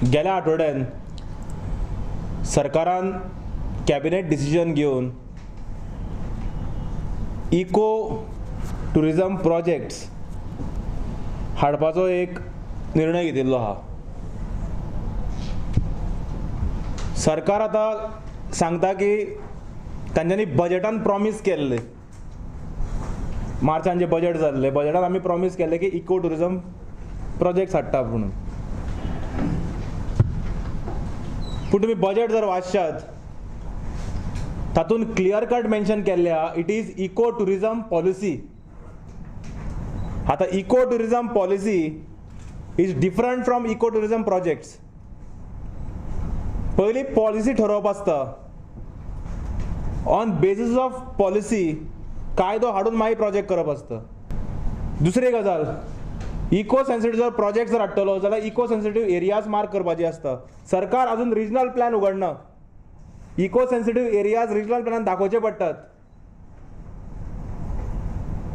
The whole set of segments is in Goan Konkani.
गेल्या आठवड्यान सरकारान कॅबिनेट डिसिजन घेवन इको टुरिजम प्रोजेक्ट्स हाडपाचो एक निर्णय घेतिल्लो आहा. सरकार आतां सांगता की तांच्यांनी बजेटान प्रॉमीस केल्लें, मार्चान जें बजेट जाल्लें बजेटान आमी प्रॉमीस केल्लें की इको टुरिजम प्रोजेक्ट्स हाडटा म्हणून. पूण तुमी बजेट जर वाचशात तातूंत क्लियर कट मेन्शन केल्लें आहा, it is eco tourism policy. आतां eco tourism policy is different from eco tourism projects. पयलीं पॉलिसी ठरोवप आसता, ऑन बेसीस ऑफ पॉलिसी कायदो हाडून मागीर प्रोजेक्ट करप आसता. दुसरी गजाल, इको सेन्सिटीव जर प्रोजेक्ट जर हाडटलो जाल्यार इको सेन्सिटीव एरियाज मार्क करपाची आसता. सरकार अजून रिजनल प्लॅन उगडना, इको सेन्सिटीव एरियाज रिजनल प्लॅनान दाखोवचे पडटात.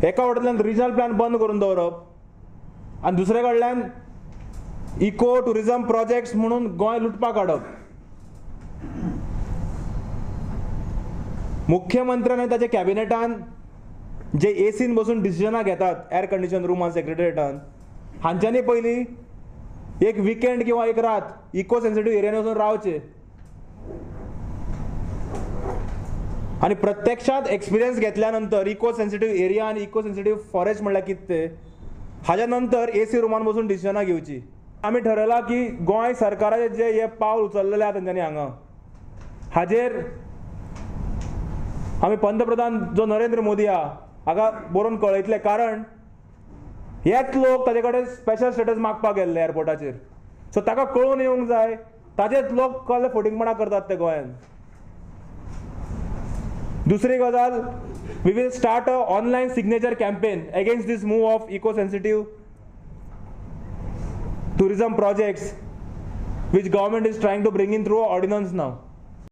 एका वटेंतल्यान रिजनल प्लॅन बंद करून दवरप आनी दुसरे कडल्यान इको टुरिजम प्रोजेक्ट्स म्हणून गोंय लुटपाक काडप. मुख्यमंत्र्यान आनी ताच्या कॅबिनेटान जे एसीन बसून डिसिजनां घेतात एर कंडिशन रुमान सेक्रेटरीएटान, हांच्यांनी पयलीं एक विकेंड किंवा एक रात इको सेन्सिटीव एरियान वचून रावचें आनी प्रत्यक्षांत एक्सपिरियन्स घेतल्या नंतर इको सेन्सिटीव एरिया आनी इको सेन्सिटीव फॉरेस्ट म्हणल्यार कितें तें हाज्या नंतर एसी रुमान बसून डिसिजनां घेवची. आमी ठरयलां की गोंय सरकाराचें जे हे पावल उचललेलें आहा तेंच्यांनी हांगा, हाजेर आमी पंतप्रधान जो नरेंद्र मोदी आहा हाका बरोवन कळयतले, कारण हेच लोक ताजे कडेन स्पेशल स्टेटस मागपाक गेल्ले एअरपोर्टाचेर. सो ताका कळून येवंक जाय ताजेच लोक कसले फटींगपणां करतात ते गोंयान. दुसरी गजाल, we will start a online signature campaign against this move of eco sensitive tourism projects which government is trying to bring in through ordinance now.